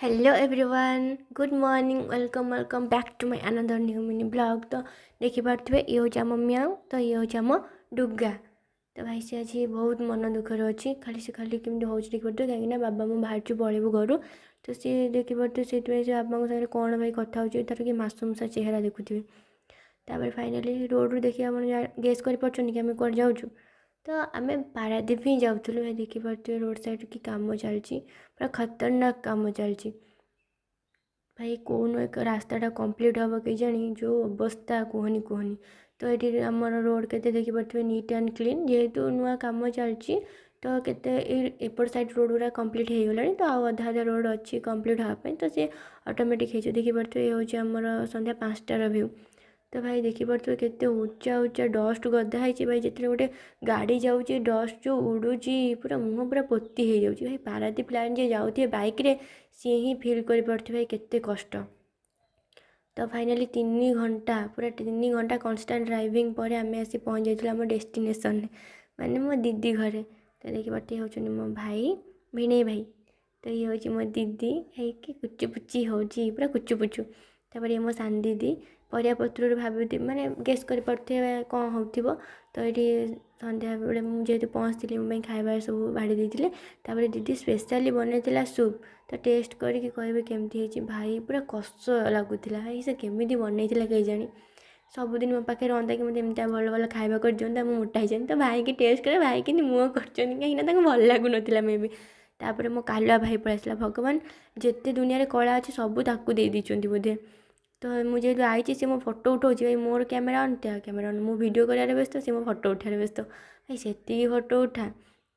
Hello everyone, good morning, welcome, welcome back to my another new mini vlog। ତ ଦେଖିପାରୁଥିବେ, ଇଏ ହେଉଛି ଆମ ମିଆଉ, ତ ଇଏ ହେଉଛି ଆମ ଡୁଗା। ତ ଭାଇ, ସେ ଆଜି ବହୁତ ମନ ଦୁଃଖରେ ଅଛି। ଖାଲି ସେ ଖାଲି କେମିତି ହେଉଛି ଦେଖିପାରୁଥିବେ, କାହିଁକିନା ବାବା ମୁଁ ବାହାରିଛୁ ପଳେଇବୁ ଘରୁ। ତ ସିଏ ଦେଖିପାରୁଥିବେ, ସେଇଥିପାଇଁ ସେ ବାବାଙ୍କ ସାଙ୍ଗରେ କ'ଣ ଭାଇ କଥା ହେଉଛି, ତାର କି ମାସୁମ ସା ଚେହେରା ଦେଖୁଥିବେ। ତାପରେ ଫାଇନାଲି ରୋଡ଼ରୁ ଦେଖି ଆପଣ ଗେସ୍ କରିପାରୁଛନ୍ତି କି ଆମେ କୁଆଡ଼େ ଯାଉଛୁ? ତ ଆମେ ପାରାଦ୍ୱୀପ ହିଁ ଯାଉଥିଲୁ। ଭାଇ, ଦେଖିପାରୁଥିବେ ରୋଡ଼ ସାଇଡ଼୍ କି କାମ ଚାଲିଛି, ପୁରା ଖତରନାକ କାମ ଚାଲିଛି। ଭାଇ, କେଉଁ ଏକ ରାସ୍ତାଟା କମ୍ପ୍ଲିଟ୍ ହେବ କେଜାଣି, ଯେଉଁ ଅବସ୍ଥା କୁହନି କୁହନି। ତ ଏଠି ଆମର ରୋଡ଼ କେତେ ଦେଖିପାରୁଥିବେ ନିଟ୍ ଆଣ୍ଡ କ୍ଲିନ୍। ଯେହେତୁ ନୂଆ କାମ ଚାଲିଛି, ତ କେତେ ଏଇ ଏପଟ ସାଇଡ଼୍ ରୋଡ଼ ଗୁଡ଼ା କମ୍ପ୍ଲିଟ୍ ହେଇଗଲାଣି, ତ ଆଉ ଅଧା ଅଧା ରୋଡ଼ ଅଛି କମ୍ପ୍ଲିଟ୍ ହେବା ପାଇଁ, ତ ସିଏ ଅଟୋମେଟିକ୍ ହେଇଯିବ। ଦେଖିପାରୁଥିବେ, ଇଏ ହେଉଛି ଆମର ସନ୍ଧ୍ୟା 5ଟାର ଭ୍ୟୁ। ତ ଭାଇ, ଦେଖିପାରୁଥିବେ କେତେ ଉଚ୍ଚା ଉଚ୍ଚା ଡଷ୍ଟ ଗଦା ହେଇଛି। ଭାଇ, ଯେତେବେଳେ ଗୋଟେ ଗାଡ଼ି ଯାଉଛି, ଡଷ୍ଟ ଯେଉଁ ଉଡ଼ୁଛି, ପୁରା ମୁହଁ ପୁରା ପୋତି ହେଇଯାଉଛି। ଭାଇ, ପାରାଦ୍ୱୀପ ଲାଇନ୍ ଯିଏ ଯାଉଥିବେ ବାଇକ୍ରେ, ସିଏ ହିଁ ଫିଲ୍ କରିପାରୁଥିବେ ଭାଇ କେତେ କଷ୍ଟ। ତ ଫାଇନାଲି 3 ଘଣ୍ଟା, ପୁରା 3 ଘଣ୍ଟା କନଷ୍ଟାଣ୍ଟ ଡ୍ରାଇଭିଂ ପରେ ଆମେ ଆସି ପହଞ୍ଚି ଯାଇଥିଲୁ ଆମ ଡେଷ୍ଟିନେସନ୍ରେ, ମାନେ ମୋ ଦିଦି ଘରେ। ତ ଦେଖିପାରୁଥିବେ, ହେଉଛନ୍ତି ମୋ ଭାଇ, ଭିଣେଇ ଭାଇ। ତ ଇଏ ହେଉଛି ମୋ ଦିଦି, ହେଇକି କୁଚୁପୁଚି ହେଉଛି, ପୁରା କୁଚୁପୁଚୁ। ତାପରେ ଇଏ ମୋ ସାନ ଦିଦି। ପରିବା ପତ୍ରରୁ ଭାବୁଥିବେ, ମାନେ ଗେସ୍ କରିପାରୁଥିବେ କ'ଣ ହେଉଥିବ। ତ ଏଇଠି ସନ୍ଧ୍ୟାବେଳେ ମୁଁ ଯେହେତୁ ପହଞ୍ଚିଥିଲି, ମୋ ପାଇଁ ଖାଇବା ସବୁ ବାଢ଼ି ଦେଇଥିଲେ। ତାପରେ ଦିଦି ସ୍ପେଶାଲି ବନେଇଥିଲା ସୁପ୍। ତ ଟେଷ୍ଟ କରିକି କହିବେ କେମିତି ହେଇଛି। ଭାଇ, ପୁରା କଷ ଲାଗୁଥିଲା। ଭାଇ, ସେ କେମିତି ବନେଇଥିଲା କେଜାଣି? ସବୁଦିନ ମୋ ପାଖରେ ରହନ୍ତା କି, ମୋତେ ଏମିତିଆ ଭଲ ଭଲ ଖାଇବା କରିଦିଅନ୍ତା, ମୁଁ ମୋଟା ହେଇଯାନ୍ତି। ତ ଭାଇକି ଟେଷ୍ଟ କରେ, ଭାଇ କେମିତି ମୁହଁ କରିଛନ୍ତି, କାହିଁକିନା ତାଙ୍କୁ ଭଲ ଲାଗୁନଥିଲା ମେ ବି। ତାପରେ ମୋ କାଲୁଆ ଭାଇ ପଳେଇ ଆସିଲା। ଭଗବାନ ଯେତେ ଦୁନିଆରେ କଳା ଅଛି, ସବୁ ତାକୁ ଦେଇ ଦେଇଛନ୍ତି ବୋଧେ। ତ ମୁଁ ଯେହେତୁ ଆଇଛି, ସେ ମୋ ଫଟୋ ଉଠାଉଛି। ଭାଇ, ମୋର କ୍ୟାମେରା ଅନ୍, ତା କ୍ୟାମେରା ଅନ୍। ମୁଁ ଭିଡ଼ିଓ କରିବାରେ ବ୍ୟସ୍ତ, ସେ ମୋ ଫଟୋ ଉଠାଇବାରେ ବ୍ୟସ୍ତ। ଭାଇ, ସେତିକି ଫଟୋ ଉଠା।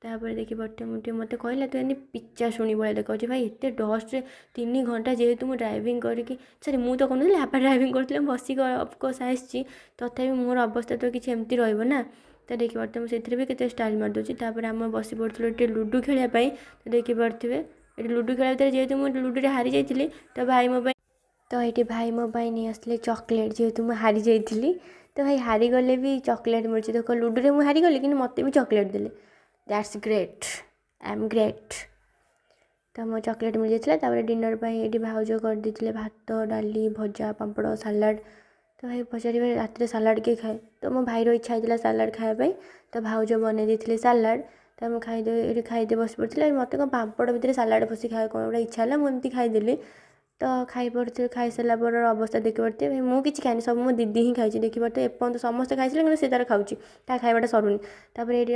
ତାପରେ ଦେଖିପାରୁଥିବେ, ମୁଁ ଟିକେ ମୋତେ କହିଲା, ତୁ ଏମିତି ପିଚାଶୁଣି ଭଳିଆ ଦେଖାଯାଉଛି। ଭାଇ, ଏତେ ଡଷ୍ଟରେ 3 ଘଣ୍ଟା ଯେହେତୁ ମୁଁ ଡ୍ରାଇଭିଂ କରିକି, ସରି, ମୁଁ ତ କରୁନଥିଲି, ବାପା ଡ୍ରାଇଭିଂ କରୁଥିଲେ, ମୁଁ ବସିକି ଅଫକୋର୍ସ ଆସିଛି। ତଥାପି ମୋର ଅବସ୍ଥା ତ କିଛି ଏମିତି ରହିବ ନା। ତ ଦେଖିପାରୁଥିବେ, ମୁଁ ସେଥିରେ ବି କେତେ ଷ୍ଟାଇଲ୍ ମାରିଦେଉଛି। ତାପରେ ଆମେ ବସି ପଡ଼ୁଥିଲୁ ଟିକେ ଲୁଡ଼ୁ ଖେଳିବା ପାଇଁ। ତ ଦେଖିପାରୁଥିବେ, ଏଠି ଲୁଡ଼ୁ ଖେଳିବା ଭିତରେ ଯେହେତୁ ମୁଁ ଲୁଡ଼ୁରେ ହାରି ଯାଇଥିଲି, ତ ଭାଇ ମୋ ପାଇଁ ତ ଏଇଠି ଭାଇ ମୋ ପାଇଁ ନେଇ ଆସିଥିଲେ ଚକୋଲେଟ୍, ଯେହେତୁ ମୁଁ ହାରି ଯାଇଥିଲି। ତ ଭାଇ, ହାରିଗଲେ ବି ଚକୋଲେଟ୍ ମିଳୁଛି। ଦେଖ, ଲୁଡ଼ୁରେ ମୁଁ ହାରିଗଲି, କିନ୍ତୁ ମୋତେ ବି ଚକୋଲେଟ୍ ଦେଲେ। That's great, I am great। ତ ମୋ ଚକୋଲେଟ୍ ମିଳିଯାଇଥିଲା। ତାପରେ ଡିନର୍ ପାଇଁ ଏଇଠି ଭାଉଜ କରିଦେଇଥିଲେ ଭାତ, ଡାଲି, ଭଜା, ପାମ୍ପଡ଼, ସାଲାଡ଼। ତ ଭାଇ, ପଚାରିବେ ରାତିରେ ସାଲାଡ଼ କିଏ ଖାଏ? ତ ମୋ ଭାଇର ଇଚ୍ଛା ହେଇଥିଲା ସାଲାଡ଼ ଖାଇବା ପାଇଁ, ତ ଭାଉଜ ବନେଇ ଦେଇଥିଲେ ସାଲାଡ଼। ତ ମୁଁ ଖାଇଦେଇ ଏଇଠି ଖାଇଦେଇ ବସି ପଡ଼ିଥିଲି। ମୋତେ କ'ଣ ପାମ୍ପଡ଼ ଭିତରେ ସାଲାଡ଼ ପଶି ଖାଇବା କ'ଣ ଗୋଟେ ଇଚ୍ଛା ହେଲା, ମୁଁ ଏମିତି ଖାଇଦେଲି। ତ ଖାଇପାରୁଥିବେ, ଖାଇସାରିଲା ପରର ଅବସ୍ଥା ଦେଖିପାରୁଥିବେ। ଭାଇ, ମୁଁ କିଛି ଖାଇନି, ସବୁ ମୋ ଦିଦି ହିଁ ଖାଇଛି। ଦେଖିପାରୁଥିବେ, ଏପର୍ଯ୍ୟନ୍ତ ସମସ୍ତେ ଖାଇସାରିଲେ, କିନ୍ତୁ ସେ ତାର ଖାଉଛି, ତା ଖାଇବାଟା ସରୁନି। ତାପରେ ଏଇଠି